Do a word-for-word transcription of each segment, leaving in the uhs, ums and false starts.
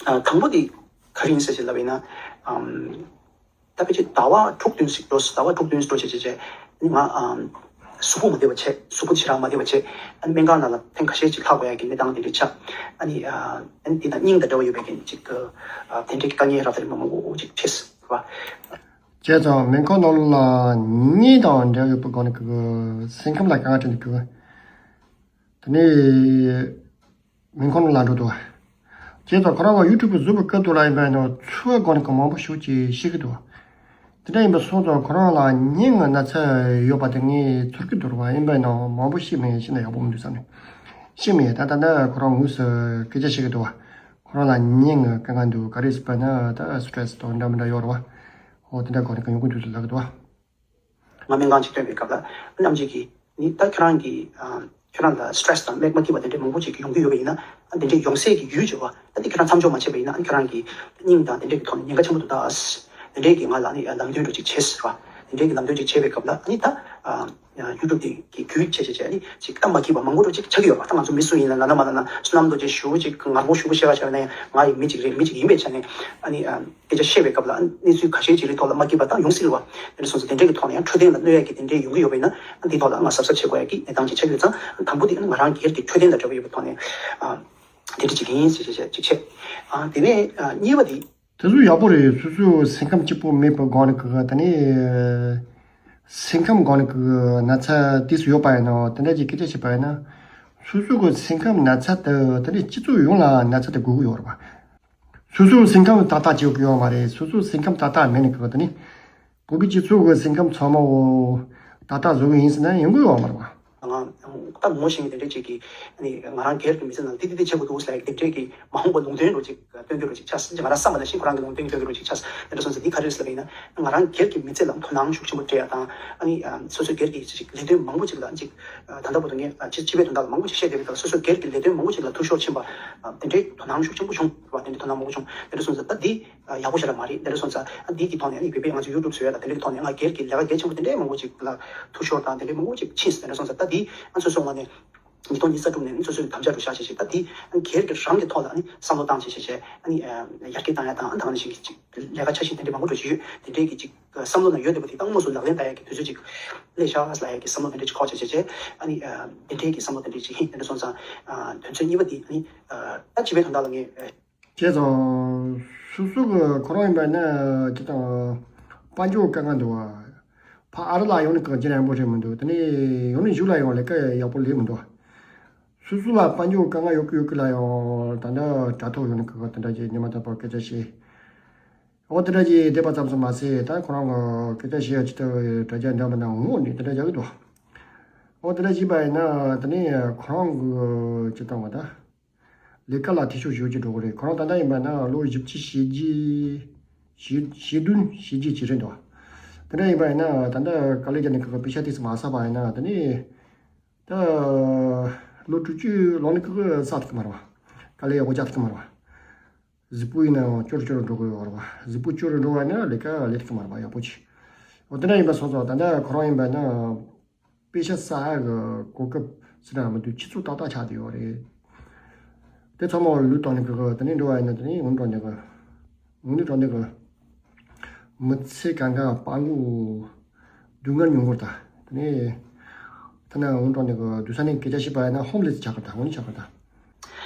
ཨ། དང་པོ་དེ་ག་རེ་ཡིན་ཟེར་ཞིག་ལབ་པ་ཡིན་ན། ཨམ། ད་ཕལ་ཆེར་ཟླ་བ་དྲུག་བདུན་ཞིག་འགྲོ། ཟླ་བ་དྲུག་བདུན་ཞིག་འགྲོ་བྱས་བྱས་བྱས། ཨ་ནི་ང་ཨམ། གཟུགས་པོ་མ་བདེ་བ་བྱས། གཟུགས་པོ་ཞེ་དྲག་མ་བདེ་བ་བྱས། ཨ་ནི་སྨན་ཁང་ནང་ལ་ཐེངས་ཁ་ཤས་ཅིག་ལྷག་དགོས་ཡ་གི་གནས་སྟངས་དེ་འདྲ་ཆགས། ཨ་ནི་ཨ། ཨ་ནི་དེ་དང་སྙིང་དང་འབྲེལ་བ་ཡོད་པའི་གི་ཅིག་ཨ། དེ་འདྲའི་གི་དཀའ་ངལ་རབ་དང་རིམ་པ་མང་པོ་ཅིག་འཕྲད་སོང་ར། བྱས་ཙང་སྨན་ཁང་ནང་ལ་གཉིད་དང་འབྲེལ་ཡོད་པའི་སྒོ་ནས་གི་སེམས་ཁམས་ལ་དཀའ་ངལ་འཕྲད་འདུག་གི། དེ་ནས་སྨན་ཁང་ནང་ལ་འགྲོ་འདུག་བ། བྱས་ཙང་ཁོ་རང་ལ་ཡུ་ཊུབ་བཟོ་བའི་སྐབས་དུ་ལ་ཡིན་པ་ཡིན་ན་ཚུར་སྒོ་ནས་གི་མང་པོ་ཞིག་ཅིག་བཤད་གི་འདུག་བ། དེ་འདྲ་ཡིན་པ་སོང་ཙང་ཁོ་རང་ལ་གཉིད་ཀྱི་ན་ཚ་ཡོད་པ་དེ་ངས་ཚོར་གི་འདུག་ར་བ། ཡིན་པ་ཡིན་ན་མང་པོ་བཤད་མི་ཤེས་ན་ཡག་པོ་མི་འདུག་བསམ་ནས། བཤད་མི་ད་ད་ལྟ་ཁོ་རང་དངོས་སུ་སྐད་ཆ་བཤད་གི་འདུག་བ། ཁོ་རང་ལ་གཉིད་ཀྱི་དཀའ་ངལ་འདུག་ག་རེ་ཟེར་བ་ན་ད་སི་ཊེ་རེ་སི་དང་འདྲ་མི་འདྲ་ཡོད་ར་བ། འོ་དེ་འདྲ་སྒོ་ནས་གི་ཡོང་གི་འདུག་ཟེར་ལབ་གི་འདུག་བ། ང་སྨན་ཁང་ཅིག་སྟོན་པའི་སྐབས་ལ་རྣམ་འབྱེད་ཀྱིས་ནི་ད་ཁྱོད་རང་གི་ཨ། ཁྱོད་རང་ལ་སི་ཊེ་རེ་སི་དང་སྨྲེ་མ་སྐྱིད་པ་དེ་འདྲའི་མང་པོ་ཅིག་ཡོང་གི་ཡོད་པ་ཡིན་ན། ཨ། དེ་འདྲའི་ཡོང་སའི་གི་ཡུལ་བྱེད་པ། ཨ། དེ་ཁྱོད་རང་མཚམས་འཇོག་མ་བྱས་པ་ཡིན་ན། ཨ། ཁྱོད་རང་གི་སྙིང་དང་དེ་འདྲའི་གི་ཐོག་ནས་ཉེན་ཁ་ཆེན་པོ་འདུག་ད། ཨ། དེ་འདྲའི་གི་ང་ལ་ནི་ཨ། ལམ་སྟོན་འདྲ་ཅིག་བྱས་ཟེར་བ། དེ་འདྲའི་གི་ལམ་སྟོན་ཅིག་བྱས་པའི་སྐབས་ལ་ཨ་ནི་ད། ཨ། ཡུ་ཊུབ་དེ་གི་བརྒྱུད་བྱས་བྱས་བྱས་ཨ་ནི་ཅིག་ད་མ་སྐྱིད་པ་མང་པོ་འདྲ་ཅིག་ཆགས་ཀྱི་ཡོད་པ། ད་ང་ཚོ་མི་སུ་ཡིན་ན་ལབ་ན་མ་ལབ་ན་བསོད་ནམས་རྡོ་རྗེ་ཞུ་ཅིག་ངར་པོ་ཞུ་བཤད་པ་བྱས་ན་ཡང་ང་ཡི་མི་ཅིག་རེད། མི་ཅིག་ཡིན་པའི་ཆ་ནས་ཨ་ནི། ཨ། སྐད་ཆ་བཤད་པའི་སྐབས་ལ་ཨ། གནས་ཚུལ་ཁ་ཤས་ཅིག་རེ་ཐོག་ལ་མ་སྐྱིད་པ་དང་ཡོང་སྲིད་རེད་བ། དེ་འདྲ་སོང་ཙང་དེ་འདྲའི་གི་ཐོག་ནས་ཡང་འཕྲོད་བསྟེན་ལ་གནོད་ཡ་གི་དེ་འདྲའི་ཡོང་གི་ཡོད་པ་ཡིན་ན། ཨ། འདིའི་ཐོག་ལ་ང་གཟབ་གཟབ་བྱེད་དགོས་ཡ་གི་གནས་སྟངས་ཅིག་ཆགས་ཡོད་ཙང་། ཨ། དང་པོ་དེ་ཨ་ནི་ང་རང་སྒེར་གྱི་འཕྲོད་བསྟེན་དང་འབྲེལ་བ་ཡོད་པའི་ཐོག་ནས། ཨ། དེ་འདྲ་ཅིག་ཡིན་ཟེར་བཤད་བཤད་ཅིག་བྱས། ཨ། དེ་ནས་ཨ། གཉིས་པ་དེ། དེ་ཚོ་ཡག་པོ་རེད། སོ་སོའི་སེམས་ཁམས་སྐྱིད་པོ་མེད་པའི་སྒང་ནས་གི་དེ་ནས་སེམས་ཁམས་སྒང་ནས་གི་ན་ཚ་དུས་སུ་ཡོད་པ་ཡིན་ན། དེ་འདྲ་ཅིག་སྐད་ཆ་བཤད་པ་ཡིན་ན། སོ་སོ་གི་སེམས་ཁམས་ན་ཚ་དེ་དེ་ནས་སྤྱི་ཚོགས་ཡོངས་ལ་ན་ཚ་དེ་འགོས་ཀྱི་ཡོད་རེད་བ། སོ་སོའི་སེམས་ཁམས་ཏག་ཏག་བྱེད་དགོས་ཀྱི་ཡོད་མ་རེད། སོ་སོའི་སེམས་ཁམས་ཏག་ཏག་མེད་ནས་གི་དེ་ནི་བོད་པའི་སྤྱི་ཚོགས་ཀྱི་སེམས་ཁམས་ཚང་མ་འོ་ཏག་ཏག་བཟོ་གི་ཡིན་ཟེར་ན་ཡོང་གི་ཡོད་མ་རེད་བ། ང་ད་ངོ་ཤེས་མཁན་དེ་འདྲས་ཅིག་གིས་ཨ་ནི་ང་རང་སྒེར་གྱི་མི་ཚེ་ནང་འདི་འདི་འདི་བྱེད་དགོས་འདུག་ཟེར་ཡག་དེ་འདྲས་ཀྱི་མ་འོངས་པ་ལུང་བསྟན་འདྲ་ཅིག་སྟོན་རྒྱུ་འདྲ་ཅིག་ཆགས། ང་རང་བསམ་པ་ནང་བཞིན་ཁོ་རང་གི་ལུང་བསྟན་སྟོན་རྒྱུ་འདྲ་ཅིག་ཆགས། དེ་འདྲ་སོང་ཙང་འདི་ག་རེ་རེད་ཟེར་ལབ་པ་ཡིན་ན། ང་རང་སྒེར་གྱི་མི་ཚེ་ལ་དོ་སྣང་ཤུགས་ཆེན་པོ་སྤྲད་ཡག་དང་། ཨ་ནི་ཨ་སོ་སོའི་སྒེར་གྱི་ཅིག་ལས་དོན་མང་པོ་ཅིག་ལ་ཅིག་ཨ་ད་ལྟ་བར་དུ་ངས་ཨ་སྤྱི་སྤྱི་པའི་དོན་དག་ལ་མང་པོ་ཅིག་བཤད་བསྡད་པའི་སྐབས་ལ་སོ་སོའི་སྒེར་གྱི་ལས་དོན་མང་པོ་ཅིག་ལ་འཐུས་ཤོར་ཕྱིན་པ། ཨ་དེ་འདྲའི་དོ་སྣང་ཤུགས་ཆེན་པོ་བྱུང་བ། དེ་འདྲའི་དོ་སྣང་མང་པོ་བྱུང་། དེ་འདྲ་སོང་ཙང་ད་འདི་ཨ་ཡག་པོ་ཞེ་དྲག་མ་རེད། དེ་འདྲ་སོང་ཙང་ཨ་འདི་གི་ཐོག་ནས་ཨ་ནི་བོད་པའི་ང་ཚོ་ཡུ་ཊུབ་བཟོ་ཡག་དང་དེ་འདྲའི་གི་ཐོག་ནས་ང་སྒེར་གྱི་ལས་ཀ་གལ་ཆེན་པོ་དེ་འདྲའི་མང་པོ་ཅིག་ལ་འཐུས་ཤོར་དང་དེ་འདྲའི་མང་པོ་ཅིག་ཕྱིན། དེ་འདྲ་སོང་ཙང་ད་འདི་ཨ་སོ་སོའི་ངོས་ནས་ཉིས་སྟོང་ཉི་ཤུ་རྩ་དྲུག་ནས་ཨ་ནི་སོ་སོའི་དམ་བཅའ་རུ་བཞག་བྱས་བྱས། ད་འདི་ཨ་ནི་སྒེར་གྱི་རང་གི་ཐོག་ལ་ཨ་ནི་བསམ་བློ་བཏང་བྱས་བྱས་བྱས། ཨ་ནི་ཨ་ཡར་རྒྱས་བཏང་ཡག་དང་། ཨ་ནི་ད་ག་ནང་བཞིན་གྱི་ཅིག་ལས་ཀ་འཆར་གཞི་དེ་འདྲའི་མང་པོ་འགྲོ་བཞིན་ཡོད། དེ་འདྲའི་གི་ཅིག་བསམ་བློ་ནང་ཡོད་བསྡད་པ་དེ་ད་དངོས་སུ་ལག་ལེན་བསྟར་ཡག་གི་དུས་ཚོད་ཅིག་སླེབས་ཤག་ལབ་ཡག་གི་བསམ་བློ་དེ་འདྲ་ཅིག་འཁོར་བྱས་བྱས་བྱས། ཨ་ནི་ཨ་དེ་འདྲའི་གི་བསམ་བློ་དེ་འདྲ་ཅིག་ཡིན། དེ་འདྲ་སོང་ཙང་ཨ་དོན་ཚན་གཉིས་པ་དེ་ཨ་ནི་ཨ་ད་སྤྱི་པའི་དོན་དག་ལ་ངས་ཨ། བྱས་ཙང་སོ་སོ་གི་ཁོ་རང་ཡིན་པ་ན་ཅི་དང་དཔལ་འབྱོར་དཀའ་ངལ་འདུག་བ། ཕ་ཨ་རི་ལ་ཡོང་ནས་གི་རྒྱུན་ཡང་པོ་རེད་མི་འདུག་དེ་ནས་ཡོང་ནས་གཞུག་ལ་ཡང་ལས་ཀ་ཡག་པོ་ལས་མི་འདུག་སོ་སོ་ལ་དཔལ་འབྱོར་དཀའ་ངལ་ཡོད་གི་ཡོད་གི་ལ་ཡང་ད་ལྟ་དྲ་ཐོག་ཡོང་ནས་གི་དེ་འདྲ་ཅིག་ཉི་མ་རྟག་པར་སྐད་ཆ་བཤད། འོ་དེ་འདྲ་ཅིག་བསྡད་པ་ཙམ་ཙམ་མ་ཟད། ད་ཁོ་རང་གི་སྐད་ཆ་བཤད་ཡག་ཅིག་ད་དྲ་རྒྱ་འདྲ་མི་འདྲ་ངོ་ནས་དེ་འདྲ་རྒྱག་གི་འདུག་འོ་དེ་འདྲ་བྱས་པ་ཡིན་ན་དེ་ནས་ཁོ་རང་གི་ཅི་དང་བ་ད། ལས་ཀ་ལ་འཐུས་ཤོར་ཞེ་པོ་ཅིག་འགྲོ་གི་རེད། ཁོ་རང་ད་ལྟ་ཡིན་པ་ན་ལོ་བཞི་བཅུ་ཞེ་བརྒྱད། ཞེ་ཞེ་བདུན་ཞེ་བརྒྱད་ཅིག་རེད་འདུག་དེ་འདྲ་ཡིན་པ་ཡིན་ན་ད་ལྟ་དཀའ་ལས་བརྒྱབ་ནས་ཁོ་གི་པེ་ཤ་ཏོག་ཙམ་མ་བསགས་པ་ཡིན་ན། དེ་ནས་ད་ལོ་དྲུག་ཅུ་ལོན་ནས་ཁོ་གི་བསགས་ཐུབ་ཀྱི་མ་རེད་བ། དཀའ་ལས་ཡག་པོ་རྒྱག་ཐུབ་ཀྱི་མ་རེད་བ། གཟུགས་པོ་ཡིན་ན་ཡང་སྐྱོ་རུ་སྐྱོ་རུ་འགྲོ་གི་ཡོད་རེད་བ། གཟུགས་པོ་སྐྱོ་རུ་འགྲོ་བ་ཡིན་ན་ལས་ཀ་ལས་ཐུབ་ཀྱི་མ་རེད་བ། ཡག་པོ་ཅིག་འོ་དེ་འདྲ་ཡིན་པ་སོང་ཙང་ད་ལྟ་ཁོ་རང་ཡིན་པ་ན། པེ་ཤ་བསགས་ཡག་གི་གོ་སྐབས་ཟེར་ན་མི་འདུག་སྤྱི་ཚོགས་ཏག་ཏག་ཆགས་བསྡད་ཡོད་རེད། དེ་ཚང་མ་ལུས་བཏང་ནས་གི་དེ་ནས་འགྲོ་བ་ཡིན་ན། དེ་ནས་འོང་འགྲོ་ནས་གི་འོང་ནས་འགྲོ་ནས་གི་མི་ཚེ་གང་ག་སྤྲང་པོ་སྡུག་བསྔལ་མྱོང་གི་རེད་ད། དེ་ནས་ཐ་ན་འོང་འགྲོ་ནས་གི་སྡུག་ས་ནས་སྐད་ཆ་བཤད་པ་ཡིན་ན་ཧོམ་ལེ་སི་ཆགས་གི་རེད་ད། འོ་ནས་ཆགས་གི་རེད་ད།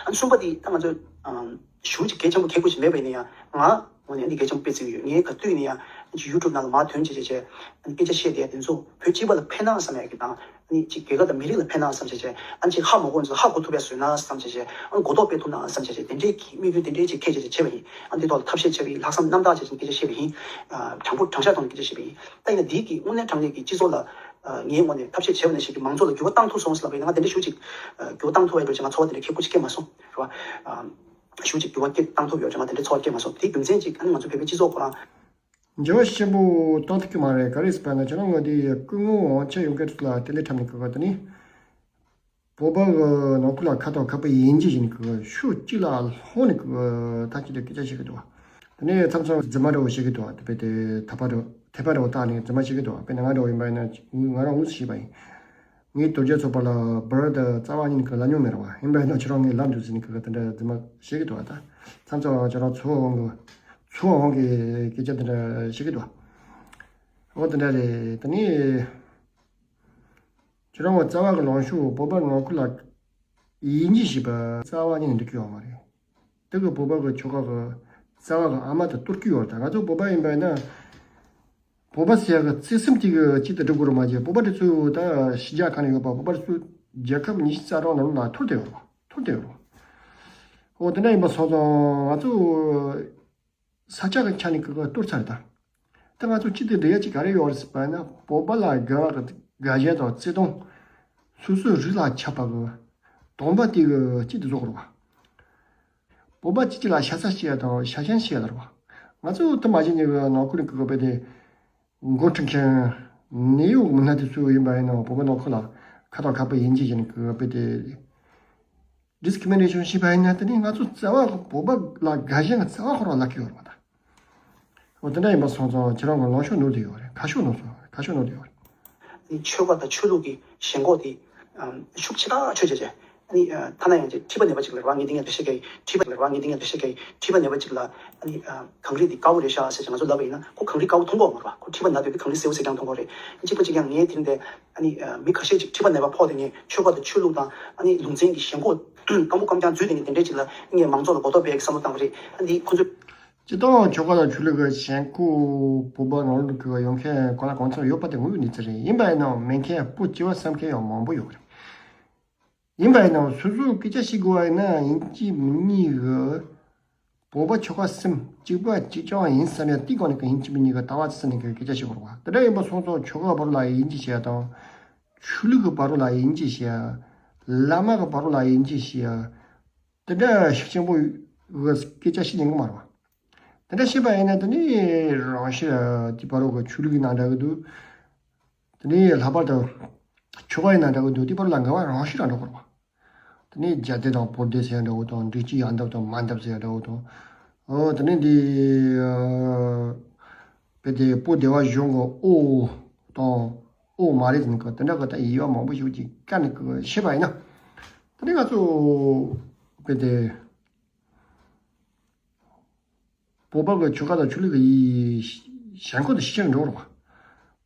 ཨ་གསུམ་པ་དེ་ད་ང་ཚོ་ཨམ་ཞུ་ཅིག་གལ་ཆེན་པོ་གལ་དགོས་ཅིག་མེད་པ་ཡིན་ན་ཡང་། ང་ངོས་ནས་འདི་གལ་ཆེན་པོ་དཔེ་བརྩི་གི་ཡོད། ངས་ག་དུས་ཡིན་ན་ཡང་ཅིག་ཡུ་ཊུབ་ནང་ལ་མར་ཐོན་བྱས་བྱས་བྱས། ཨ་ནི་སྐད་ཆ་བཤད་བསྡད་དེ་ཚོ་བོད་སྤྱི་པ་ལ་ཕན་ན་བསམ་ཡག་གི་དང་། ཨ་ནི་ཅིག་རྒྱལ་ཁབ་དང་མི་རིགས་ལ་ཕན་ན་བསམ་བྱས་བྱས། ཨ་ནི་ཅིག་ཧ་མ་གོ་ཚོ་ཧ་གོ་ཐུབ་ཡག་བཟོས་ན་བསམ་བྱས་བྱས། ཨ་ནི་གོ་རྟོགས་སྤེལ་ཐུབ་ན་བསམ་བྱས་བྱས། དེ་འདྲའི་གི་དམིགས་ཡུལ་དེ་འདྲའི་ཅིག་འཁྱེར་བྱས་བྱས་བྱས་པ་ཡིན། ཨ་ནི་འདི་ཐོག་ལ་ཐབས་ཤེས་བྱས་པ་ཡིན། ལྷག་བསམ་རྣམ་དག་བྱས་བྱས་སྐད་ཆ་བཤད་པ་ཡིན། ཨ་དྲང་པོ་དྲང་བཞག་ཐོག་ནས་སྐད་ཆ་བཤད་པ་ཡིན། ད་ཡིན་ན་འདི་གི་དངོས་གནས་དྲང་གནས་ཀྱི་སྤྱི་ཚོགས་ལ་ཨ་ངའི་ངོས་ནས་ཐབས་ཤེས་བྱས་པ་ནང་བཞིན་གྱི་མང་ཚོགས་ལ་འགྱུར་བ་བཏང་ཐུབ་སོང་ཟེར་ལབ་པ་ཡིན་ན། ང་དེ་འདྲ་ཞུ་ཅིག་ཨ་འགྱུར་བ་བཏང་ཐུབ་པ་ཡོད་འགྲོ་ཅིག་ང་ཚོར་བ་དེ་འདྲ་ཁེ་པོ་ཅིག་སྐྱེས་མ་སོང་རེད་བ། ཨ་ཞུ་ཅིག་འགྱུར་བ་སྐྱེ་བཏང་ཐུབ་ཡོད་ཅིག་ང་དེ་འདྲ་ཚོར་བ་སྐྱེས་མ་སོང་། དེའི་རྒྱུ་མཚན་ཅིག་ཨ་ནི་ང་ཚོ་བོད་པའི་སྤྱི་ཚོགས་ཁོ་རང་འགྱུར་བ་ཆེན་པོ་གཏོང་ཐུབ་ཀྱི་མ་རེད། ག་རེ་ཟེར་བ་ན་ཁྱེད་རང་ངོས་དེ་སྐུ་ངོ་དབང་ཆ་ཡོད་མཁན་ཚོ་ལ་དེ་འདྲའི་འཁྲབ་ནས་གི་ག་དེ་ནི། བོད་པ་གི་ནང་ཁུལ་ལ་ཁ་དོག་ཁ་པོ་ཡིན་གཅིག་ཡིན་གི་ཕྱོགས་གཅིག་ལ་ལྷུང་ནས་གི་ཐག་གཅོད་དེ་སྐད་ཆ་བཤད་གི་འདུག་དེ་ནས་མཚམས་མཚམས་རྫུན་མ་འདྲ་བོ་བཤད་གི་འདུག་དེ་བས་དེ་ཐག་པ་འདྲ་ཐེ་པ་འདྲ་བོ་བཏགས་ནས་རྫུན་མ་བཤད་གི་འདུག་དཔེར་ན་ང་འདྲ་བོ་ཡིན་པ་ཡིན་ན་ང་རང་དངོས་སུ་ཤེས་པ་ཡིན། ངའི་དོལ་རྒྱལ་ཚོགས་པ་ལ་བར་དུ་རྩ་བ་ཉིད་ནས་གི་ལབ་མྱོང་མེད་ར་བ། ཡིན་པ་ཡིན་ན་ཁྱེད་རང་ངས་ལབ་འདུག་ཟེར་ནས་གི་དེ་འདྲ་རྫུན་མ་བཤད་གི་འདུག་ད། མཚམས་མཚམས་ཁྱོད་རང་ཚུར་འོང་གི་ཚུར་འོང་གི་སྐད་ཆ་དེ་འདྲ་བཤད་ཀྱི་འདུག་འོ་དེ་འདྲ་རེད། དེ་ནས་ཁྱོད་རང་ངོ་རྩ་བ་གི་ལངས་ཕྱོགས་བོད་པ་ནང་ཁུལ་ལ་ཡིད་འཇིགས་བྱེད་པ་རྩ་བ་ཉིད་ནས་འགྲིག་གི་ཡོད་མ་རེད། དེ་གི་བོད་པ་གི་ཆོལ་ཁ་གི་རྩ་བ་གི་ཨ་མ་དེ་གཏོར་གྱི་ཡོད་རེད། ད་ང་ཚོ་བོད་པ་ཡིན་པ་ཡིན་ན། བོད་པ་ཟེར་ཡག་གི་བརྩེ་སེམས་དེ་གི་གཅིག་ཏུ་སྒྲུབ་དགོས་རེད་མ་གཞི། བོད་པ་དེ་ཚོ་ད་ཕྱི་རྒྱལ་ཁག་ནས་ཡོད་པ། བོད་པ་དེ་ཚོ་རྒྱལ་ཁབ་ཉི་ཤུ་རྩ་གྲངས་ནང་ལ་འཐོར་བསྡད་ཡོད་རེད། འཐོར་བསྡད་ཡོད་རེད། འོ་དེ་འདྲ་ཡིན་པ་སོང་ཙང་ང་ཚོ་ས་ཆ་གི་ཆ་ནས་གི་གཏོར་ཚར་ད། ད་ང་ཚོ་གཅིག་ཏུ་སྒྲིལ་ཡ་གཅིག་ག་རེ་ཡོད་རེད་ཟེར་བ་ན། བོད་པ་ལ་དགའ་བ་གི་དགའ་ཞེན་དང་བརྩེ་དུང་། སོ་སོའི་རིགས་ལ་ཆགས་པ་གི་སྡོམ་པ་དེ་གི་གཅིག་ཏུ་བཟོ་དགོས་རེད་བ། བོད་པ་གཅིག་གཅིག་ལ་ཤ་ཚ་བྱེད་ཡ་དང་ཤ་ཞེན་བྱེད་ཡ་ལ་རེད་བ། ང་ཚོ་དེ་མ་བྱེད་ཉེ་གི་ནང་ཁུལ་གི་བོད་པ་དེ་འགོ་ཁྲིད་མཁན་ནད་གཡོག་མི་སྣ་དེ་ཚོ་ཡིན་པ་ཡིན་ན། བོད་པ་ནང་ཁུལ་ལ་ཁ་དང་ཁ་པར་ཡིན་གཅིག་བྱས་ནས་གི་བོད་པ་དེ་ཌིས་ཀི་རི་མི་ནེ་ཤན་བྱས་པ་ཡིན་ན། དེ་ནི་ང་ཚོ་རྩ་བ་གི་བོད་པ་ལ་དགའ་ཞེན་གི་རྩ་བ་ཁོ་རང་ལབ་ཀྱི་ཡོད་རེད་མ་གཏོགས། འོ་དེ་འདྲ་ཡིན་པ་སོང་ཙང་ཁྱེད་རང་གི་ལངས་ཕྱོགས་ནོར་བསྡད་ཡོད་རེད། ཁ་ཕྱོགས་ནོར་སོང་། ཁ་ཕྱོགས་ནོར་བསྡད་ཡོད་རེད། ནི་ཆོལ་ཁ་དང་ཆོས་ལུགས་ཀྱི་ཞེན་ཁོག་དེ་ཤུགས་ཆེ་ཐག་ཆོད་བྱས་བྱས། ནི་ཐ་ན་ཡང་ཅིག་མཁྲིས་པ་ནད་པ་ཅིག་ལ་རེད་བ། ངས་འདི་ངས་འདི་བཤད་གི། མཁྲིས་པ་ལ་རེད་བ། ངས་འདི་ངས་འདི་བཤད་གི། མཁྲིས་པ་ནད་པ་ཅིག་ལ་ནི་གངས་རི་འདི་དཀར་པོ་རེད་ཤག་ཟེར་བྱས་ང་ཚོ་ལབ་པ་ཡིན་ན། ཁོ་གངས་རི་དཀར་པོ་མཐོང་གི་མ་རེད་བ། ཁོ་མཁྲིས་པ་ན་དུས་ཀྱི་གངས་རི་སེར་པོ་ཟེར་ཀྱང་མཐོང་གི་རེད། གཅིག་པ་གཅིག་ཀྱང་ངས་དེ་རིང་འདི་ཨ་ནི་མི་ཁ་ཤས་ཅིག་མཁྲིས་པ་ནད་པ་ཕོག་དེ་ངས་ཆོལ་ཁ་དང་ཆོས་ལུགས་དང་ཨ་ནི་ལུང་ཚན་གྱི་ཞེན་ཁོག་སྐམ་པོ་སྐམ་རྐྱང་འཛུལ་དེ་ངས་དེ་འདྲས་ཅིག་ལ་ངས་མང་ཚོགས་ལ་གོ་རྟོགས་སྤེལ་གྱི་བསམ་བློ་བཏང་བ་རེད། ཨ་འདི་ཁོ་ཚོས། སྤྱིར་བཏང་ཆོལ་ཁ་དང་ཆོས་ལུགས་ཀྱི་ཞེན་ཁོག་བོད་པ་ནང་ལོགས་ཀྱི་ཡོང་མཁན་གང་ལ་གང་འཚམ་ཡོད་པ་དེ་དངོས་ཡོད་གནས་ཚུལ་རེད། ཡིན་པ་ཡིན་ནའང་མེད་མཁན་སྤུ་སྐྱེས་པ་བསམ་མཁན་ཡང་མང་པོ་ཡོད་རེད། ཡིན་པ་ཡིན་ནའང་སོ་སོས་སྐད་ཆ་བཤད་དགོས་པ་ཡིན་ན། ཡིན་གཅིག་མིན་གཉིས་ཀྱི་བོད་པ་ཆོལ་ཁ་སེམས་གཅིག་པ་གཅིག་རྐྱང་ཡིན་བསམ་ཡ་དེའི་སྒང་ནས་ཀྱི་ཡིན་གཅིག་མིན་གཉིས་ཀྱི་ལྟ་བ་ཟེར་ནས་ཀྱི་སྐད་ཆ་བཤད་དགོས་རེད་བ། དེ་འདྲ་ཡིན་པ་སོང་ཙང་ཆོལ་ཁ་བར་ལ་ཡིན་གཅིག་བཤད་ཡ་དང་། ཆོས་ལུགས་ཀྱི་བར་ལ་ཡིན་གཅིག་བཤད་ཡ། བླ་མ་གི་བར་ལ་ཡིན་གཅིག་བཤད་ཡ། དེ་འདྲ་ཤུགས་ཆེན་པོ་གི་སྐད་ཆ་བཤད་ཉན་གི་མ་རེད་བ། དེ་འདྲ་བཤད་པ་ཡིན་ན་དེ་ནི་རང་ཤི་དེ་བར་གི་ཆོས་ལུགས་ཡིན་ན་འདྲ་གི་འདུག་དེ་ནི་ལྷག་པར་དུ་ཆོལ་ཁ་ཡིན་ན་འདྲ་གི་འདུག་དེ་བར་ལ་འགལ་བ་རང་ཤི་རང་འགྲོ་གི་རེད་བ། དེ་ནི་རྒྱ་སྡེ་དང་བོད་སྡེ་ཟེར་ཡ་འདྲ་བོ་དང་། འབྲི་ཆུ་ཡར་འདབས་དང་མར་འདབས་ཟེར་ཡ་འདྲ་བོ་དང་། ཨོ་དེ་ནི་འདི་བོད་དེ་བོད་སྡེ་བ་གཞུང་གི་ཨོ་དང་ཨོ་མ་རེད་ཟེར་ནས་གི་དེ་འདྲ་གི་ད་ཡི་བ་མང་པོ་ཞིག་ཅིག་བཀར་ནས་གི་བཤད་པ་ཡིན་ན། དེ་ནི་ང་ཚོ་བོད་དེ། བོད་པ་གི་ཆོལ་ཁ་དང་ཆོས་ལུགས་ཀྱི་ཞེན་ཁོག་དེ་ཤུགས་ཆེར་འགྲོ་རེད་བ།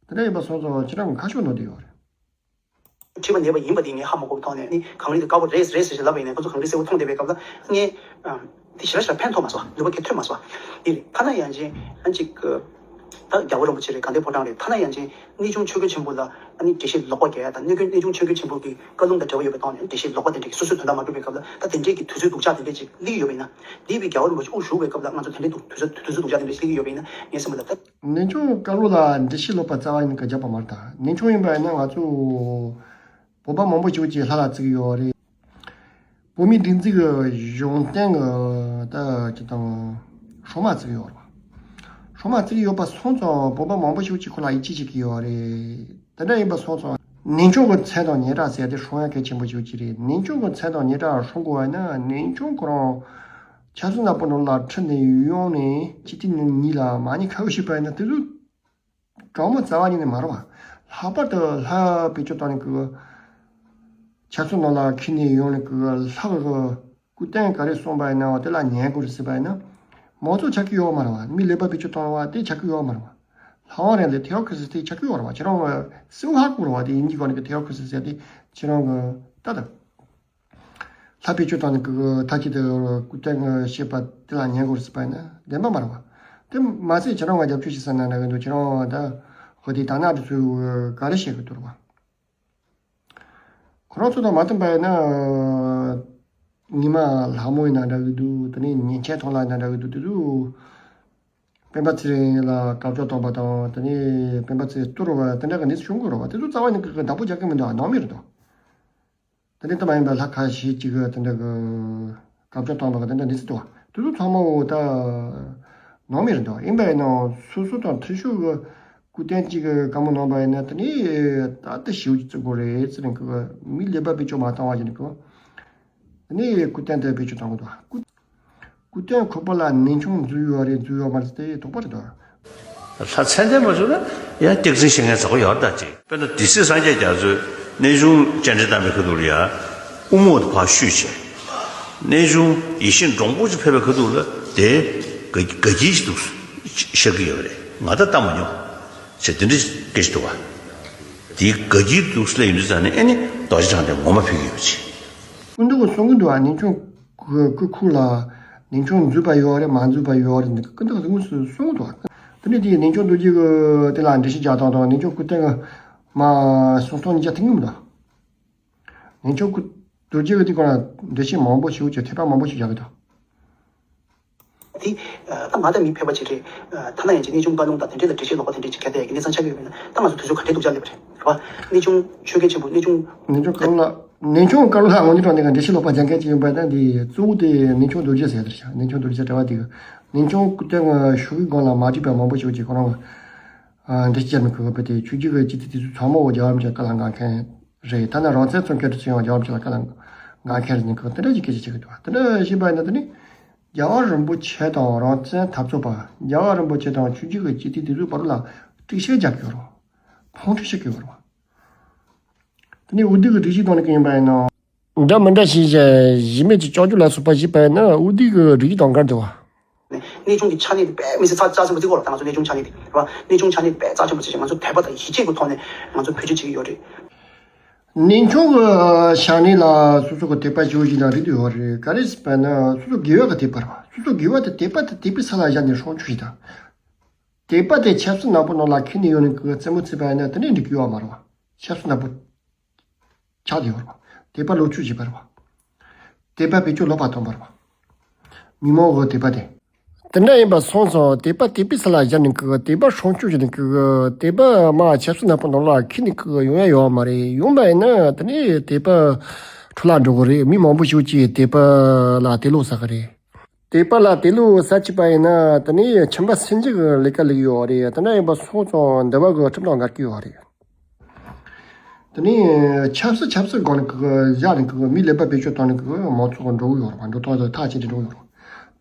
དེ་འདྲ་ཡིན་པ་སོང་ཙང་ཁྱེད་རང་གི་ཁ་ཕྱོགས་ནོར་བསྡད་ཡོད་རེད། མཁྲིས་པ་ནད་པ་ཡིན་པ་དེ་ངས་ཧ་མ་གོ་བའི་ཐོག་ནས། ནི་གངས་རི་དེ་དཀར་པོ་རེད་རེད་ཟེར་ཞེས་ལབ་པ་ཡིན་ནའི་ཁོ་ཚོ་གངས་རི་སེར་པོ་མཐོང་བསྡད་པའི་སྐབས་ལ་ངས་དེ་ཞེ་དྲག་ཞེ་དྲག་ཕན་ཐོགས་མ་སོང་། ནུས་པ་གང་ཐོན་མ་སོང་། དེ་རེད། ཐ་ན་ཡང་ཅིག་ཨ་ཅིག་ད་རྒྱལ་བ་རིན་པོ་ཆེ་རེད། དགའ་ལྡན་ཕོ་བྲང་རེད། ཐ་ན་ཡང་ཅིག་གནས་ཆུང་ཆོས་རྒྱལ་ཆེན་པོ་ལ་ཨ་ནི་འགྲེལ་བཤད་ལོག་པ་རྒྱག་ཡ་དང་། གནས་ཆུང་གནས་ཆུང་ཆོས་རྒྱལ་ཆེན་པོ་གི་བཀའ་ལུང་དང་འབྲེལ་བ་ཡོད་པའི་ཐོག་ནས་འགྲེལ་བཤད་ལོག་པ་དེ་འདྲ་གི་སོ་སོའི་དོན་དག་མ་གྲུབ་པའི་སྐབས་ལ་ད་དེ་འདྲའི་གི་དུས་ཚོད་སྡུག་ཅག་དེ་འདྲ་ཅིག་སླེབས་ཡོད་པ་ཡིན་ན། འདས་པའི་རྒྱལ་བ་རིན་པོ་ཆེ་དབུ་བཞུགས་པའི་སྐབས་ལ་ང་ཚོ་དེ་འདྲའི་དུས་ཚོད་དུས་ཚོད་སྡུག་ཅག་དེ་འདྲ་ཞིག་སླེབས་ཀྱི་ཡོད་པ་ཡིན་ན་ངས་སེམས་པ་ལ་ད། གནས་ཆུང་བཀའ་སློབ་ལ་འགྲེལ་བཤད་ལོག་པ་རྩ་བ་ཉིད་ནས་བརྒྱབ་པ་མ་རེད་ད། གནས་ཆུང་ཡིན་པ་ཡིན་ན་ང་ཚོ་བོད་པ་མང་པོ་ཞིག་ཅིག་ལྷ་ལ་བརྩི་གི་ཡོད་རེད། བོད་མིའི་སྒྲིག་འཛུགས་ཀྱི་གཞུང་བརྟེན་གྱི་ད་ཅི་དང་སྲུང་མ་བརྩི་གི་ཡོད་རེད་བ། སྲུང་མ་བརྩི་གི་ཡོད་པ་སོང་ཙང་བོད་པ་མང་པོ་ཞིག་ཅིག་ཁོ་ལ་ཡིད་ཆེས་བྱེད་ཀྱི་ཡོད་རེད། དེ་འདྲ་ཡིན་པ་སོང་ཙང་གནས་ཆུང་གི་མཚན་དང་སྙན་གྲགས་ཟེར་དེ་སྲུང་ཡ་གལ་ཆེན་པོ་ཞིག་ཅིག་རེད། གནས་ཆུང་གི་མཚན་དང་སྙན་གྲགས་སྲུང་དགོས་པ་ཡིན་ན་གནས་ཆུང་ཁོ་རང་ཆབ་སྲིད་ནག་པོ་ནང་ལ་ཁྲིད་ནས་ཡོང་ནས་སྤྱི་འཐུས་ནང་ཉིད་ལ་མ་ཉེས་ཁ་གཡོགས་བྱས་པ་ཡིན་ན་དེ་ཚོ་དྲང་མོ་རྩ་བ་ཉིད་ནས་མ་རེད་བ། ལྷག་པར་དུ་ལྷ་བེད་སྤྱོད་བཏང་ནས་གི་ཆབ་སྲིད་ནང་ལ་ཁྲིད་ནས་ཡོང་ནས་གི་ལྷ་གི་སྐུ་རྟེན་ག་རེ་གསུངས་པ་ཡིན་ན་བ་དེ་ལ་ཉན་དགོས་རེད་ཟེར་བ་ཡིན་ན། མང་གཙོ་ཆགས་ཀྱི་ཡོད་མ་རེད་བ། མི་ལུས་པ་བེད་སྤྱོད་བཏང་བ་དེ་ཆགས་ཀྱི་ཡོད་མ་རེད་བ། ལྷ་དབང་རིང་ལུགས་ཐེའོ་ཁི་རི་སི་དེ་ཆགས་ཀྱི་ཡོད་རེད་བ། ཁྱེད་རང་གི་གསལ་པོ་ཧ་གོ་རེད་བ། དེ་དབྱིན་ཇིའི་སྒང་ནས་གི་ཐེའོ་ཁི་རི་སི་ཟེར་དེ་ཁྱེད་རང་གི་ད་ལྟ། ལྷ་བེད་སྤྱོད་བཏང་ནས་གི་ད་ཅི་དེ་སྐུ་རྟེན་བཤད་པ་དེ་ལ་ཉན་དགོས་རེད་ཟེར་བ་ཡིན་ན་བདེན་པ་མ་རེད་བ། དེ་མ་ཟད་ཁྱེད་རང་ང་རྒྱབ་སྐྱོར་བྱེད་ས་ན་འདྲ་གི་འདུག་ཁྱེད་རང་ད་ཧོ་དེ་ད་ན་དེ་ཚོས་ག་རེ་བཤད་གི་འདུག་རེད་བ། ཁོ་རང་ཚོ་དང་མ་མཐུན་པ་ཡིན་ན། ཉི་མ་ལྷ་མོ་ཡིན་ན་འདྲ་གི་འདུག་དེ་ནས་ཉིན་བྱེད་ཐོང་ལ་ཡིན་ན་འདྲ་གི་འདུག་དེ་ཚོ་སྤེན་པ་ཚེ་རིང་ལ་སྐྱབས་བཅོལ་བཏང་པ་དང་། དེ་ནས་སྤེན་པ་ཚེ་རིང་གཏོར་བ་དེ་འདྲ་གི་གནས་ཚུལ་བྱུང་གི་རེད་བ། དེ་ཚོ་རྩ་བ་ནས་གི་བདག་པོ་རྒྱག་གི་མི་འདུག་ནང་མི་རེད་དོ། དེ་ནས་དེ་མ་ཡིན་པའི་ལྷ་ཁ་ཤས་ཅིག་གི་དེ་འདྲ་གི་སྐྱབས་བཅོལ་བཏང་བ་གི་དེ་འདྲ་གནས་ཚུལ་འདུག་བ། དེ་ཚོ་ཚང་མ་འོ་ད་ནང་མི་རེད་འདུག་ཡིན་པ་ཡིན་ནའང་སོ་སོ་དང་འཐུས་ཤོར་གི་སྐུ་རྟེན་གཅིག་གི་བཀའ་མོལ་གནང་པ་ཡིན་ན། དེ་ནས་ད་ལྟ་ཞེ་པོ་ཅིག་བརྩི་དགོས་རེད་ཟེར་ནས་གི་མི་ལུས་པ་བེད་སྤྱོད་མ་བཏང་བ་ཞིག་ནས་གི། དེ་ནས་སྐུ་རྟེན་དེ་བེད་སྤྱོད་བཏང་གི་འདུག་སྐུ་སྐུ་རྟེན་ཁོག་པ་ལ་གནས་ཆུང་འཛུལ་ཡོད་རེད་འཛུལ་ཡོད་མ་རེད་དེ་དོགས་པ་རེད་འདུག་ལྷ་མཚན་ལྡན་མ་བཟོས་ན་ཡང་སྟེགས་འཛིན་བྱེད་མཁན་ཚོགས་ཡོད་ད་ཅིག་དཔེར་ན་སྡེ་སྲིད་སངས་རྒྱས་རྒྱ་མཚོས་གནས་ཆུང་སྤྱན་འདྲེན་བཏང་བའི་ཁ་ཐུག་ལ་ཡ་དབུ་རྨོག་དེ་ཕར་བཤུས་བྱས། གནས་ཆུང་ཡིད་བཞིན་འབྲོང་པོ་ཅིག་ཕེབས་པའི་ཁ་ཐུག་ལ་དེ་དགའ་དགའ་སྐྱིད་ཅིག་འདུག་ཤར་གྱི་ཡོད་རེད། ང་ད་ལྟ་མ་མྱོང་། ཞེས་དེ་འདྲ་སྐད་ཆ་འདུག་བ། དེའི་དགའ་སྐྱིད་འདུག་ལ་ཡིན་དུས་ཙང་ནས་ཨེ་ནི་རྡོ་རྗེ་འཆང་དེ་ངོ་མ་ཕེབས་ཀྱི་ཡོད་ཅེས། སྐུ་མདུན་གྱིས་གསུང་གི་འདུག་བ། གནས་ཆུང་སྐུ་ཁུག་ལ་གནས་ཆུང་འཛུལ་བ་ཡོད་རེད། མ་འཛུལ་བ་ཡོད་རེད། འདི་སྐུ་མདུན་གྱིས་གསུང་གསུང་གི་འདུག་བ། དེ་ནས་དེ་གནས་ཆུང་རྡོ་རྗེ་གིས་དེ་ལ་འགྲེལ་བཤད་རྒྱག་སྟངས་དང་། གནས་ཆུང་སྐུ་བརྟན་གྱིས་མ་གསུང་སྟངས་གཉིས་ཆ་མཐུན་གྱི་མི་འདུག་གནས་ཆུང་སྐུ་རྡོ་རྗེ་གིས་དེ་སྐོར་ལ་འགྲེལ་བཤད་མང་པོ་ཞིག་བྱས། དེ་འདྲ་མང་པོ་ཞིག་བཞག་གི་འདུག་དེ་ད་མ་ད་མི་ཕལ་པ་ཅིག་རེད། ཐ་ན་ཡང་ཅིག་གནས་ཆུང་བཀའ་ལུང་དང་དེ་འདྲས་ལ་འགྲེལ་བཤད་ལོག་པ་དེ་འདྲས་ཅིག་གལ་ཏེ་ཡང་གི་གནས་ཚང་ཆགས་ཀྱི་ཡོད་པ་ཡིན་ན། ད་ང་ཚོ་དུས་ཚོད་ག་འདྲས་འདུག་ཅག་སླེབས་པ་རེད། རེད་པ། གནས་ཆུང་ཆོས་རྒྱལ་ཆེན་པོ། གནས་ཆུང་གནས་ཆུང་བཀའ་ལུང་ལ། གནས་ཆུང་བཀའ་ལུང་ལ་དངོས་གནས་དྲང་གནས་ཀྱི་འགྲེལ་བཤད་ལོག་པ་རྒྱག་མཁན་ཅིག་ཡིན་པ་ན། འདི་གཙོ་བོ་དེ་གནས་ཆུང་རྡོ་རྗེ་ཟེར་དེ་རེད་ཤག་གནས་ཆུང་རྡོ་རྗེ་གྲྭ་པ་དེ་གིས་གནས་ཆུང་སྐུ་བརྟན་གྱི་ཞུ་གི་སྒང་ལ་མ་འགྲིག་པ་མང་པོ་ཞིག་ཅིག་ཁོ་རང་གིས་འགྲེལ་བཤད་བརྒྱབ་མི་དགོས་པ་དེ། ཆོས་བརྒྱུད་ཀྱི་སྤྱི་ཚོགས་དེ་ཚོ་ཚང་མ་འོ་རྒྱལ་བ་རིན་པོ་ཆེ་བཀའ་ལ་འགལ་མཁན་རེད། ཐ་ན་རང་བཙན་རྩོད་མཁན་དེ་ཚོ་ཡང་རྒྱལ་བ་རིན་པོ་ཆེ་ལ་བཀའ་ལ་འགལ་མཁན་རེད་ཟེར་ནས་ཁོ་དེ་འདྲ་ཞིག་སྐད་ཆ་བཤད་ཀྱི་འདུག་དེ་འདྲ་བཤད་པ་ཡིན་ན་དེ་ནི་རྒྱལ་བ་རིན་པོ་ཆེ་དང་རང་བཙན་འཐབ་རྩོད་པ། རྒྱལ་བ་རིན་པོ་ཆེ་དང་ཆོས་བརྒྱུད་ཀྱི་སྤྱི་འཐུས་དེ་ཚོའི་བར་ལ་དཀྲུག་ཤིང་རྒྱག་གི་ཡོད་རེད་བ། ཕུང་དཀྲུག་བྱེད་ཀྱི་ཡོད་རེད་བ། དེ་ནས་འོ་དེ་གི་སྒྲིག་གཞི་དང་ནི་གང་ཡིན་པ་ཡིན་ན། འདྲ་མི་འདྲ་ཞིག་བྱས། གཞི་མེད་ཀྱི་ལྕོགས་གྱུར་ལ་སོགས་པ་བྱས་པ་ཡིན་ན། འོ་དེ་གི་སྒྲིག་གཞི་དང་འགལ་འདུག་བ། གནས་ཆུང་གི་ཆ་གནས་དེ་དཔེ་མི་སྲིད་རྩ་རྩ་ཆེན་པོ་བརྩི་གི་ཡོད་རེད། ད་ང་ཚོ་གནས་ཆུང་ཆ་གནས་དེ་རེད་བ། གནས་ཆུང་ཆ་གནས་དེ་དཔེ་རྩ་ཆེན་པོ་བརྩི་བྱས། ང་ཚོ་དད་པ་དང་ཡིད་ཆེས་ཀྱི་ཐོག་ནས་ང་ཚོ་བེད་སྤྱོད་བྱེད་ཀྱི་ཡོད་རེད། གནས་ཆུང་གི་ཆ་གནས་ལ་སོ་སོ་གི་དད་པ་ཞེ་པོ་ཞིག་དང་རིགས་དེ་ཡོད་རེད། ག་རེ་ཟེར་བ་ན་སོ་སོ་དགེ་བ་གི་དད་པ་རེད་བ། སོ་སོ་དགེ་བ་དེ་དད་པ་དེ་དད་པའི་ས་ལ་བཞག་ནས་སྲུང་སྐྱོབ་བྱེད་དང་། དད་པ་དེ་ཆབ་སྲིད་ནག་པོ་ནང་ལ་འཁྱེར་ནས་ཡོང་ནས་གི་རྩེད་མོ་རྩེས་པ་ཡིན་ན་དེ་ནས་འགྲིག་གི་ཡོད་མ་རེད་བ། ཆབ་སྲིད་ནག་པོ་ཆགས་བསྡད་ཡོད་རེད་བ། དད་པ་ལོག་སྤྱོད་བྱས་པ་རེད་བ། དད་པ་བེད་སྤྱོད་ལོག་པ་བཏང་བ་རེད་བ། མི་མང་གི་དད་པ་དེ། དེ་འདྲ་ཡིན་པ་སོང་ཙང་དད་པ་དད་པའི་ས་ལ་བཞག་ནས་གི་དད་པ་སྲུང་སྐྱོབ་བྱས་ནས་གི་དད་པ་མ་ཆབ་སྲིད་ནག་པོ་ནང་ལ་འཁྱེར་ནས་གི་ཡོང་ཡ་ཡོད་མ་རེད། ཡོང་པ་ཡིན་ན་དེ་ནས་དད་པ་འཕྲོ་བརླག་འགྲོ་གི་རེད། མི་མང་པོ་ཞིག་གིས་དད་པ་ལ་དད་ལོག་ཟ་གི་རེད། དད་པ་ལ་དད་ལོག་ཟ་བྱས་པ་ཡིན་ན་དེ་ནས་ཁྱིམ་པ་སེམས་ཅན་གྱི་ལས་ཀ་ལས་ཀྱི་ཡོད་རེད། དེ་འདྲ་ཡིན་པ་སོང་ཙང་འདུལ་བ་གི་ཁྲིམས་དང་འགལ་གྱི་ཡོད་རེད། དེ་ནས་ཆབ་སྲིད་ཆབ་སྲིད་སྒང་ནས་གི་བཞག་ནས་གི་མི་ལས་པ་བེད་སྤྱོད་བཏང་ནས་གི་མང་ཚོགས་འགྲོ་གི་ཡོད་རེད་བ། འགྲོ་སྟངས་དེ་ཐག་བཅད་དེ་འགྲོ་གི་ཡོད་རེད་བ།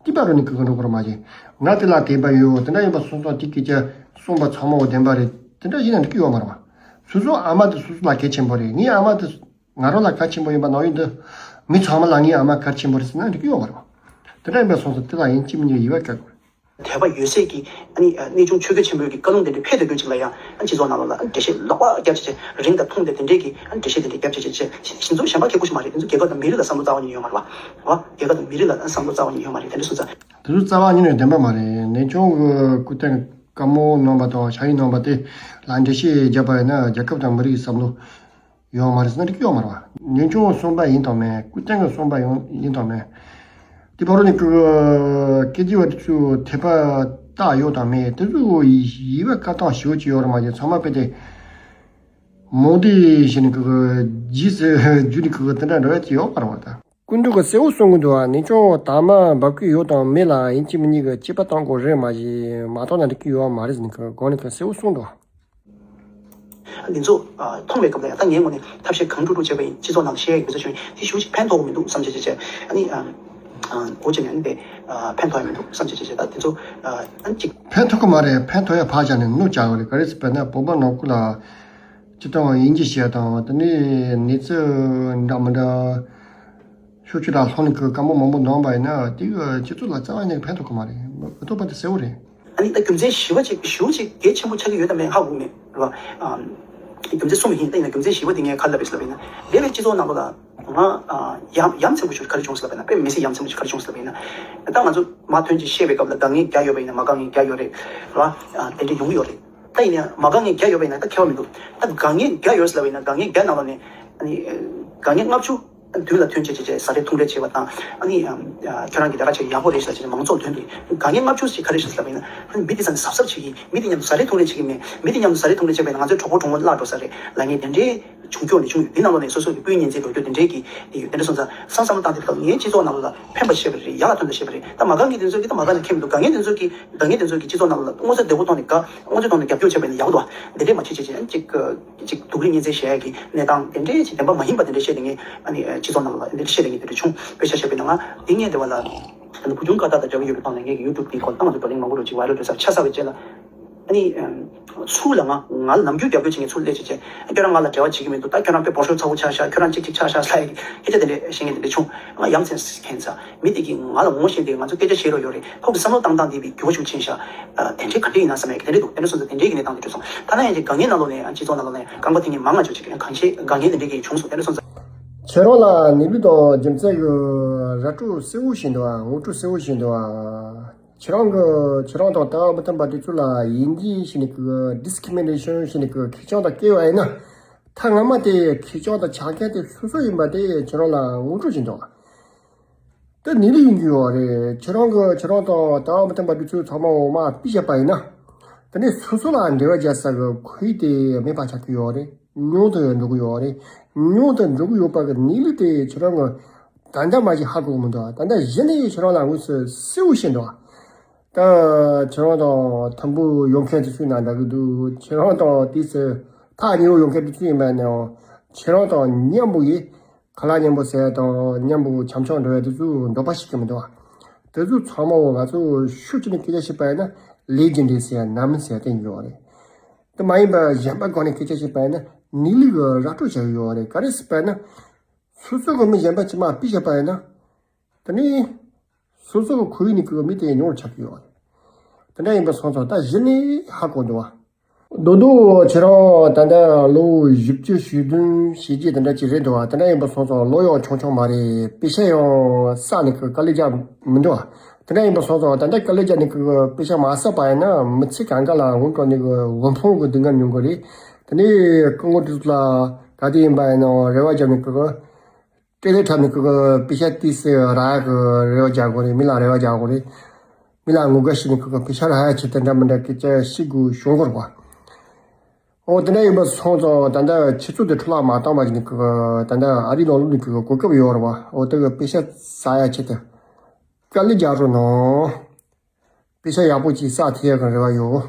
དེ་བར་ནས་གི་འགྲོ་གི་རེད་མ་གཞི། ང་དེ་ལ་དད་པ་ཡོད། དེ་འདྲ་ཡིན་པ་སོང་ཙང་དེ་སྐད་ཆ་གསུངས་པ་ཚང་མ་འོ་བདེན་པ་རེད། དེ་འདྲ་ཡིན་ན་འགྲིག་གི་ཡོད་མ་རེད་བ། སོ་སོ་ཨ་མ་དེ་སོ་སོ་ལ་གལ་ཆེན་པོ་རེད། ངའི་ཨ་མ་དེ། ང་རང་ལ་གལ་ཆེན་པོ་ཡིན་པ་ནང་བཞིན་དུ། མི་ཚང་མ་ལ་ངའི་ཨ་མ་གལ་ཆེན་པོ་རེད་ཟེར་ན་འགྲིག་གི་ཡོད་མ་རེད་བ། དེ་འདྲ་ཡིན་པ་སོང་ཙང་དེ་ལ་ཡིན་གཅིག་མིན་གཉིས་ཡིད་བ་བཀལ་དགོས། དད་པ་ཡོད་ཚད་ཀྱིས་ཨ་ནི་གནས་ཆུང་ཆོས་རྒྱལ་ཆེན་པོའི་གི་བཀའ་ལུང་དེ་འདྲ་ཕེབས་བསྡད་དུས་ཅིག་ལ་ཡང་སྤྱི་ཚོགས་ནང་ལོགས་ལ་འགྲེལ་བཤད་ལོག་པ་རྒྱབ་བྱས་བྱས། རིང་དང་ཐུང་དེ་དེ་འདྲས་ཀྱི་འགྲེལ་བཤད་དེ་འདྲས་རྒྱབ་བྱས་བྱས་བྱས། གཞན་ཚོ་གཞན་པ་མཁས་པོ་ཞིག་མ་རེད། དེ་ཚོ་རྒྱལ་ཁབ་དང་མི་རིགས་ལ་བསམ་བློ་རྩ་བ་ཉིད་ཡོད་མ་རེད་བ། རེད་བ། རྒྱལ་ཁབ་དང་མི་རིགས་ལ་བསམ་བློ་རྩ་བ་ཉིད་ཡོད་མ་རེད། དེ་འདྲ་སོང་ཙང་། དེ་ཚོ་རྩ་བ་ཉིད་ནས་བདེན་པ་མ་རེད། གནས་ཆུང་གི་སྐུ་རྟེན་བཀའ་མོལ་གནང་བ་དང་ཕྱག་ཡིག་གནང་བ་དེ་ལ་འགྲེལ་བཤད་བརྒྱབ་པ་ཡིན་ན་རྒྱལ་ཁབ་དང་མི་རིགས་ཀྱི་བསམ་བློ་ཡོད་མ་རེད་ཟེར་ན་འགྲིག་གི་ཡོད་མ་རེད་བ། གནས་ཆུང་གསུངས་པ་ཡིན་དང་མིན། སྐུ་རྟེན་གྱི་གསུངས་པ་ཡོང་ཡིན་དང་མིན། དེ་བར་ནས་ཀྱི་སྐད་ཆ་བ་དེ་ཚོའི་དད་པ་རྟགས་ཡོད་དང་མེད་དེ་ཚོ་ཡིད་བ་བཀལ་སྟངས་ཞེ་པོ་ཅིག་ཡོད་རེད་མ་གཞི། ཚང་མ་དཔེ་དེ་མོ་དེ་བྱས་ནས་ཀྱི་རྗེས་སུ་འཇུག་ནས་ཀྱི་དེ་འདྲ་འགྲོ་ཡ་ཅིག་ཡོད་མ་རེད་བ་ད། སྐུ་མདུན་གྱིས་གསལ་བོ་གསུང་གི་འདུག་བ། གནས་ཆུང་དག་མ་འབབ་ཀྱི་ཡོད་དང་མེད་ལ་ཡིན་གཅིག་མིན་གཉིས་ཀྱི་དཔྱད་པ་གཏང་དགོས་རེད་མ་གཞི། མ་གཏོགས་ན་འགྲིག་གི་ཡོད་མ་རེད་ཟེར་ནས་ཀྱི་གོང་ནས་ཀྱི་གསལ་བོ་གསུངས་འདུག་འདི་ཚོ་མཐོང་བའི་སྐབས་ལ་ཡང་ད་ངའི་ངོས་ནས་ཐབས་ཤེས་གང་ཐུབ་ཐུབ་བྱས་པ་ཡིན། སྤྱི་ཚོགས་ནང་ལ་བཤད་ཡག་གི་དུས་ཚོད་བྱུང་ཡིན། དེ་ཞེ་པོ་ཅིག་ཕན་ཐོགས་ཀྱི་མི་འདུག་བསམ་བྱས་བྱས་བྱས། ཨ་ནི་ཨ་ཨ་འོ་བྱས་ནས་ཨ་ནི་དེ་ཨ་ཕན་ཐོགས་ཡག་མི་འདུག་བསམ་བྱས་བྱས་བྱས། ད་དེ་ཚོ་ཨ་ཨ་ནི་ཅིག་ཕན་ཐོགས་ཀྱི་མ་རེད། ཕན་ཐོགས་ཡག་ཕར་བཞག་ནས་གནོད་བྱ་བ་རེད། ག་རེ་ཟེར་བས་ན་བོད་པ་ནང་ཁུལ་ལ་སྤྱིར་བཏང་དབྱིན་ཇི་བཤད་དང་དེ་ནས་གནས་ཚུལ་འདྲ་མི་འདྲ། ཤོག་ཆུ་ར་ལྷོ་ནས་ཀྱི་བཀའ་མོལ་མང་པོ་གནང་བ་ཡིན་ན་དེ་གི་སྤྱི་ཚོགས་ལ་རྩ་བ་ཉིད་ནས་ཕན་ཐོགས་ཀྱི་མ་རེད། མི་ཐོགས་པ་དེ་གསལ་བོ་རེད། ཨ་ནི་ད་རྒྱུ་མཚན་བཞི་པ་ཅིག་ཞེ་པོ་ཅིག་གལ་ཆེན་པོ་ཆགས་ཀྱི་ཡོད་དམ་མེད་ཧ་གོ་གི་མེད་རེད་བ། ཨ་རྒྱུ་མཚན་གསུམ་ཡིན། ད་ཡིན་ན་རྒྱུ་མཚན་བཞི་པ་དེ་ངས་ག་རེ་ལབ་པ་ཡིན་ཟེར་ལབ་པ་ཡིན་ན། འདས་པའི་སྤྱི་ཚོགས་ནང་ལོགས་ལ་ང་ཨ་ཡ་ཡ་མཚན་པོ་ཞིག་ག་རེ་བྱུང་ཟེར་ལབ་པ་ཡིན་ན། དཔེ་མི་སྲིད་ཡ་མཚན་པོ་ཞིག་ག་རེ་བྱུང་ཟེར་ལབ་པ་ཡིན་ན། ད་ང་ཚོ་མ་དོན་གྱིས་བཤད་པའི་སྐབས་ལ་དགའ་ངེས་བརྒྱ་ཡོད་པ་ཡིན་ན་མ་དགའ་ངེས་བརྒྱ་ཡོད་རེད་རེད་བ། ཨ་དེ་འདྲ་ཡོང་གི་ཡོད་རེད། ད་ཡིན་ན་མ་དགའ་ངེས་བརྒྱ་ཡོད་པ་ཡིན་ན་ད་ཁྱད་པར་མི་འདུག་ད་དགའ་ངེས་བརྒྱ་ཡོད་ཟེར་ལབ་པ་ཡིན་ན། དགའ་ངེས་བརྒྱ་ནང་ལོགས་ནས་ཨ་ནི་དགའ་ངེས་ལྔ་བཅུ་མདུན་ལ་ཐོན་བྱས་བྱས་བྱས་བཟའ་རེས་འཐུང་རེས་བྱས་པ་དང་། ཨ་ནི་ཁྱོད་རང་གི་ལས་ཀ་བྱེད་ཡག་པོ་རེད་ཟེར་ལབ་བྱས་ནས་མང་ཚོགས་མདུན་དུ་དགའ་ངེས་ལྔ་བཅུ་ཞིག་ག་རེ་རེད་ཟེར་ལབ་པ་ཡིན་ན། ཨ་ནི་མི་དེ་ཚོ་ནི་གཟབ་གཟབ་བྱེད་ཀྱི། མི་དེ་མཉམ་དུ་བཟའ་རེས་འཐུང་རེས་བྱེད་ཀྱི་མེད། མི་དེ་མཉམ་དུ་བཟའ་རེས་འཐུང་རེས་བྱས་པ་ཡིན་ན་ང་ཚོའི་གྲོགས་པོ་གྲོགས་མོ་བརླག་འགྲོ་ས་རེད། ལབ་མཁན་དེ་འདྲའི་བྱུང་སྐྱོ་ནས་བྱུང་ཡོད། དེ་ནང་ལོགས་ནས་སོ་སོ་གི་སྤུན་ཉེ་ཚན་འགྲོ་རྒྱུ་དེ་འདྲའི་གི་དེ་ཡོད། དེ་འདྲ་སོང་ཙང་བསམ་བསམ་བློ་བཏང་དེ་སྐབས་ངའི་སྤྱི་ཚོགས་ནང་ལོགས་ལ་ཕན་པ་བྱེད་པ་རེད། ཡག་ལ་ཐོན་པ་བྱེད་པ་རེད། ད་མ་དགའ་མཁན་དེ་ཚོ་གིས་ད་མ་དགའ་ནས་ཁེངས་མི་འདུག་དགའ་མཁན་དེ་ཚོ་གིས་དགའ་མཁན་དེ་ཚོ་གིས་སྤྱི་ཚོགས་ནང་ལོགས་ལ་དངོས་འཚབ་བདེ་པོ་ཐོག་ནས་དགའ། དངོས་འཚབ་ཐོག་ནས་རྒྱབ་སྐྱོར་བྱས་པ་ཡིན་ན་ཡག་པོ་འདུག་དེ་འདྲས་མ་བྱེད་བྱེད་བྱེད་ཅིག་ཅིག་སྡུག་རུས་གཉིས་ཚན་བྱེད་ཡག་གི་གནས་སྟངས་དེ་འདྲས་ཅིག་བདེན་པ་མ་ཡིན་པ་དེ་འདྲས་བཤད་དེ་ངས་ཨ་ནི་སྤྱི་ཚོགས་ནང་ལོགས་ལ་དེ་འདྲས་བཤད་དེ་ངས་དེ་འདྲས་བྱུང་། དཔེ་ཆ་བཤད་པ་ཡིན་ན་ང་དེ་ངས་དེ་བ་ལ་ཨ་ནི་བུ་ཆུང་ཀ་ཏག་དང་འབྲེལ་བ་ཡོད་པའི་ཐོག་ནས་ངས་ཀྱི་ཡུ་ཊུབ་དེ་ཁོ་ད་ང་ཚོ་བགྲོ་གླེང་མང་པོ་འགྲོ་ཅིག་ཝའི་རལ་འགྲོ་ས་ཆ་ཚང་བའི་རྗེས་ལ། ཨ་ནི་ཚུར་ལ་ང་ང་ལ་ནམ་རྒྱུན་རྒྱབ་སྐྱོར་བྱེད་མཁན་ཚུར་སླེབས་བྱས་བྱས། ཁྱོད་རང་ང་ལ་འབྲེལ་བ་བྱེད་ཀྱི་མི་འདུག་ད་ཁྱོད་རང་དཔེ་བོད་ཤོག་ཚ་བོ་ཆགས་ཤག་ཁྱོད་རང་གཅིག་གཅིག་ཆགས་ཤག་ལབ་ཡ་སྐད་ཆ་དེ་འདྲས་བཤད་མཁན་དེ་འདྲས་བྱུང་། ང་ཡ་མཚན་ཁེངས་ཚར། མི་དེ་གིས་ང་ལ་ངོ་ཤེས་ཏེ་ང་ཚོ་སྐད་ཆ་བཤད་རོགས་ཡོད་རེད། ཁོ་གི་བསམ་བློ་བཏང་སྟངས་དེ་བས་འགྱུར་བ་ཤུགས་ཆེན་ཤག་ཨ། དེ་འདྲས་ག་འདྲས་ཡིན་ན་བསམ་ཡ་གི་དེ་འདྲས་འདུག་དེ་འདྲས་སོང་ཙང་དེ་འདྲས་ཀྱི་གནས་སྟངས་དེ་འགྲོ་སོང་། ཐ་ན་ཡང་ཅིག་དཀའ་ངལ་ནང་ལོགས་ནས་ཨ། སྤྱི་ཚོགས་ནང་ལོགས་ནས་རྐང་པ་འཐེན་མཁན་མང་ང་ཆོག་ཅིག་གང་ཤེས་དཀའ་ངལ་དེ་འདྲས་ཀྱི་བྱུང་སོང་། དེ་འདྲས་སོང་ཙང་། ཁྱེད་རང་ལ་ནི་ལུགས་དང་རྒྱུ་མཚན་གྱི་ར་སྤྲོད་གསལ་བོ་ཞིག་འདུག་ཨ། ངོ་སྤྲོད་གསལ་བོ་ཞིག་འདུག་ཨ། ཁྱེད་རང་གི་ཁྱེད་རང་དང་ལྟ་བ་མི་མཐུན་པ་དེ་ཚོ་ལ་ཡིན་གཅིག་བྱས་ནས་ཀྱི་ཌི་སི་ཀི་རི་མི་ནེ་ཤན་བྱས་ནས་ཀྱི་ཁེ་བྱང་དང་བཀལ་བ་ཡིན་ན། ཐ་སྔ་མ་དེ་ཁེ་བྱང་དང་ཆ་རྐྱེན་དེ་སོ་སོ་ཡིན་པ་དེ་ཁྱེད་རང་ལ་ངོ་སྤྲོད་བྱེད་འདུག་དེ་ནི་ལི་ཡིན་གྱི་ཡོད་རེད། ཁྱེད་རང་གི་ཁྱེད་རང་དང་ལྟ་བ་མི་མཐུན་པ་དེ་ཚོའི་ཚང་མ་འོ་མ་ཕུད་བཞག་པ་ཡིན་ན། དེ་ནས་སོ་སོ་ལ་འབྲེལ་བ་རྒྱག་ས་གི་ཁོར་ཡུག་དེ་མེད་པ་ཆགས་ཀྱི་ཡོད་རེད། ཉུང་དུ་འགྲོ་གི་ཡོད་རེད། ཉུང་དུ་འགྲོ་གི་ཡོད་པ་གི་ནི་ལི་དེ་ཁྱེད་རང་གི་ད་ལྟ་མ་ཞིག་ཧ་གོ་གི་མི་འདུག་ད་ལྟ་གཞི་ནས་ཁྱེད་རང་ལ་དངོས་སུ་གསལ་བོ་ཤེས་འདུག་ད་ཁྱེད་རང་དང་དུམ་བུ་ཡོང་མཁན་དེ་ཚོའི་ནང་འདྲ་གི་འདུག་ཁྱེད་རང་དང་དེ་ཚོ་ཐག་ཉེ་བོ་ཡོང་མཁན་དེ་ཚོ་ཡིན་པ་ནའང་ཁྱེད་རང་དང་མཉམ་པོ་ཡིན། ཁ་ལག་མཉམ་པོ་ཟ་ཡ་དང་མཉམ་པོ་འཆམ་འཆམ་འགྲོ་ཡ་དེ་ཚོ་འདོད་པ་ཞིག་གི་མི་འདུག་བ། དེ་ཚོ་ཚང་མ་འོ་ང་ཚོ་ཤུགས་ཆེ་ནས་སྐད་ཆ་བཤད་པ་ཡིན་ན་ལས་རྒྱུ་འབྲས་ཟེར་ཡ་ནམ་ཟེར་ཡ་དེ་འགྱོ་བ་རེད། དེ་མ་ཡིན་པ་གཞན་པ་སྒང་ནས་སྐད་ཆ་བཤད་པ་ཡིན་ན་ནི་ལི་གི་ར་སྤྲོད་བྱ་གི་ཡོད་རེད། ག་རེ་ཟེར་པ་ཡིན་ན། སོ་སོ་གི་མི་གཞན་པ་ཅིག་མར་ཕུད་བཞག་པ་ཡིན་ན། དེ་ནི། སོ་སོ་གི་ཁོར་ཡུག་ནས་ཀྱི་མི་དེ་ཉུང་རུ་ཆགས་ཀྱི་ཡོད་རེད། དེ་འདྲ་ཡིན་པ་སོང་ཙང་ད་གཞི་ནས་ཧ་གོ་འདུག་བ། རྡོ་རྡོ་ཁྱེད་རང་ད་ལྟ་ལོ་བཞི་བཅུ་ཞེ་བདུན་ཞེ་བརྒྱད་དེ་འདྲ་ཅིག་རེད་འདུག་བ། དེ་འདྲ་ཡིན་པ་སོང་ཙང་ལོ་ཡང་ཆུང་ཆུང་མ་རེད། པེ་ཤ་ཡང་བསགས་ནས་ཀྱི་དཀའ་ལས་རྒྱག་མི་འདུག་བ། དེ་འདྲ་ཡིན་པ་སོང་ཙང་ད་ལྟ་དཀའ་ལས་རྒྱག་ནས་ཀྱི་པེ་ཤ་མ་བསགས་པ་ཡིན་ན་མི་ཚེ་གང་ག་ལ་འོང་གོང་ནས་ཀྱི་དབུལ་ཕོངས་ཀྱི་སྡུག་བསྔལ་མྱོང་གི་རེད། དེ་ནས་སྐུ་ངོ་དེ་ཚོ་ལ་ག་དུས་ཡིན་པ་ཡིན་ནའང་རེ་བ་བརྒྱབ་ནས་ཀྱི། སྤྲེལ་ལད་འཁྲབ་ནས་ཁོ་གི་པེ་ཤ་ཏི་སེ་རག་གི་རེ་བ་རྒྱག་དགོས་རེད། མི་ལ་རེ་བ་རྒྱག་དགོས་རེད། མི་ལ་ངོ་དགའ་བྱས་ནས་ཁོ་གི་པེ་ཤ་རག་ཡ་ཆེད་དུ་འདྲ་མི་འདྲ་སྐད་ཆ་བཤད་དགོས་བྱུང་གི་རེད་པ། འོ་དེ་འདྲ་ཡིན་པ་སོང་ཙང་ད་ལྟ་ཁྱེད་ཚོ་དེ་འཕྲོ་བརླག་མ་བཏང་བ་བྱས་ནས་ཁོ་གི་ད་ལྟ་ཨ་རིའི་ནང་ལོགས་ནས་ཁོ་གི་གོ་སྐབས་ཡོད་རེད་པ། འོ་དེ་གི་པེ་ཤ་ཟ་ཡ་ཆེད་དུ་དཀའ་ལས་རྒྱག་རོགས་གནང་། པེ་ཤ་ཡག་པོ་ཅིག་བསགས་ཐུབ་ཡ་གི་རེ་བ་ཡོད།